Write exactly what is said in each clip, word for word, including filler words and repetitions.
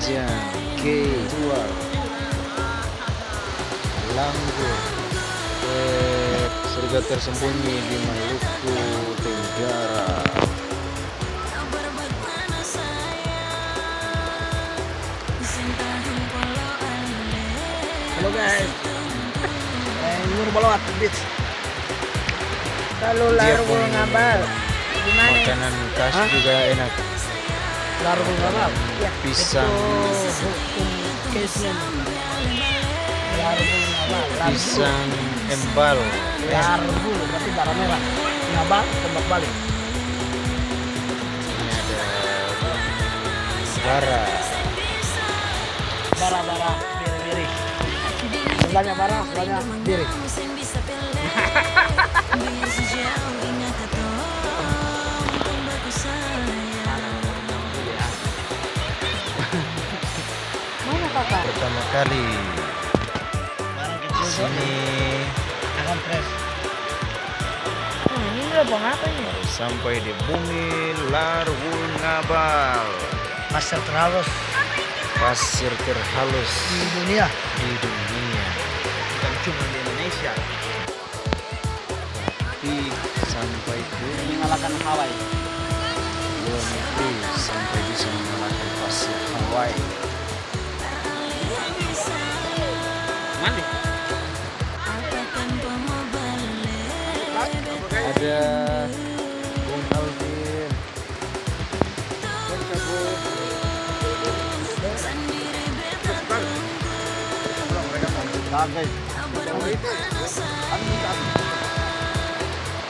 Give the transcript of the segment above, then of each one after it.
Jang, Kei, Tua, Langgur, eh, serigala tersembunyi di Maluku Tenggara. Halo guys. Eh, ini Nur Balawat Beach. Kalau dia largul pung ngabal, gimana? Makanan khas juga enak. Largul ngabal? Iya. Pisang. Itu hukum Kesen. Largul ngabal, largul. Pisang embal. Largul, berarti bara merah. Ngabal, tembak balik. Ini ada bara. Bara, bara, biri, biri. Sebelahnya bara, sebelahnya biri. Mana, Kaka? Pertama kali. Barang kecil sini. Tangan pres. Hmm, ini udah buang apa ini? Baru sampai di bumi Largul Ngabal. Pasir terhalus. Pasir terhalus. Di dunia. Di dunia. Bukan cuma di Indonesia. Tapi sampai ke mengalahkan Hawaii. Luar negeri sampai bisa mengalahkan pasir Hawaii. Mandi. Ada Bung Alvin.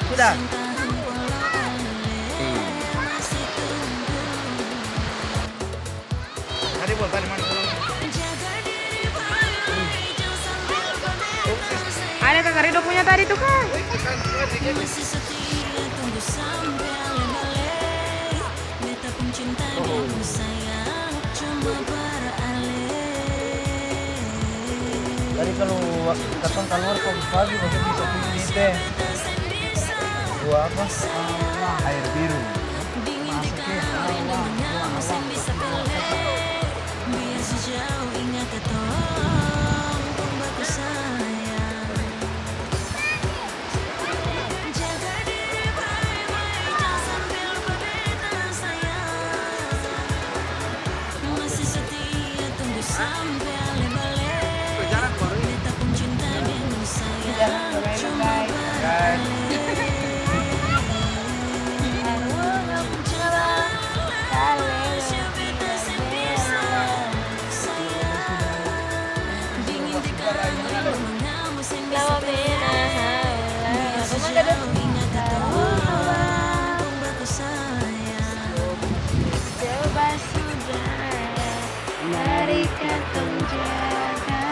Sudah. Ada Kaka Rido punya tadi tuh, Kak. Jadi kalu katong kaluar pagi-pagi, katong bisa pi di te. Buah apa? Aer biru. Coba sudah, mari katong jaga,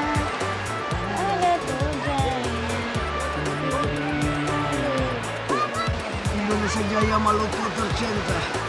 ada tu jaya. Indonesia Jaya, Maluku tercinta.